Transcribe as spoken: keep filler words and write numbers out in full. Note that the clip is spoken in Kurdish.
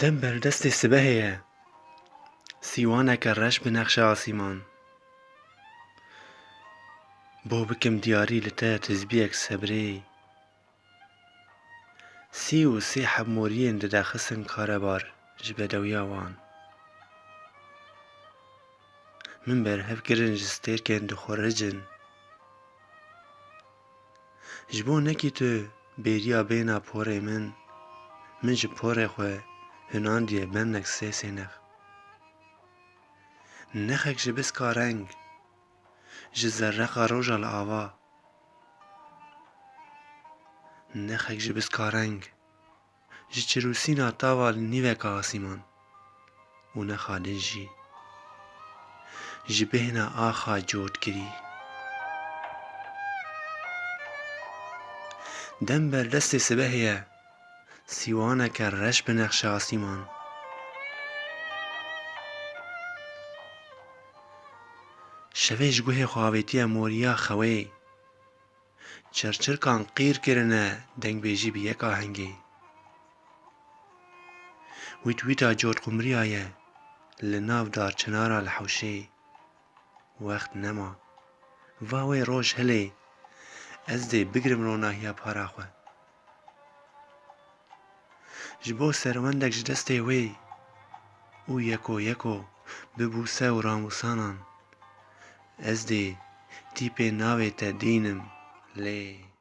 Dem ber destê sibehê ye. Sîwaneke reş bi nexşa asîman. Bo bikim diyarî li te tizbiyek sebrê. Sî û sê heb moriyên didaxisin karebar ji bedewiya wan. Min berhev kirin ji stêrkên dixwericin. Ji bo nekî tu bêriya bêhna porê min, min ji porê xwe hunandiye benek sê sênex. Nexek ji biska reng, ji zerreqa roja li ava. Nexek ji biska reng, ji çirûsîna tava li nîveka asîman û nexa din jî ji bêhna axa cot kirî. Dem ber destê sibehê ye, sîwaneke reş bi nexşa asîman. Şevê ji guhê xwe avêtiye moriya xewê. Çirçirkan qîr kirine dengbêjî bi yek ahengê. Wît wîta cotqumriya ye li nav dar çinara li hewşê. Wext nema. Va wê roj hilê. Ez dê bigrim ronahiya para xwe. Ji bo serwendek ji destê wê û yeko yeko bi bûse û ramûsanan. Ez dê tîpê navê te dînim lê.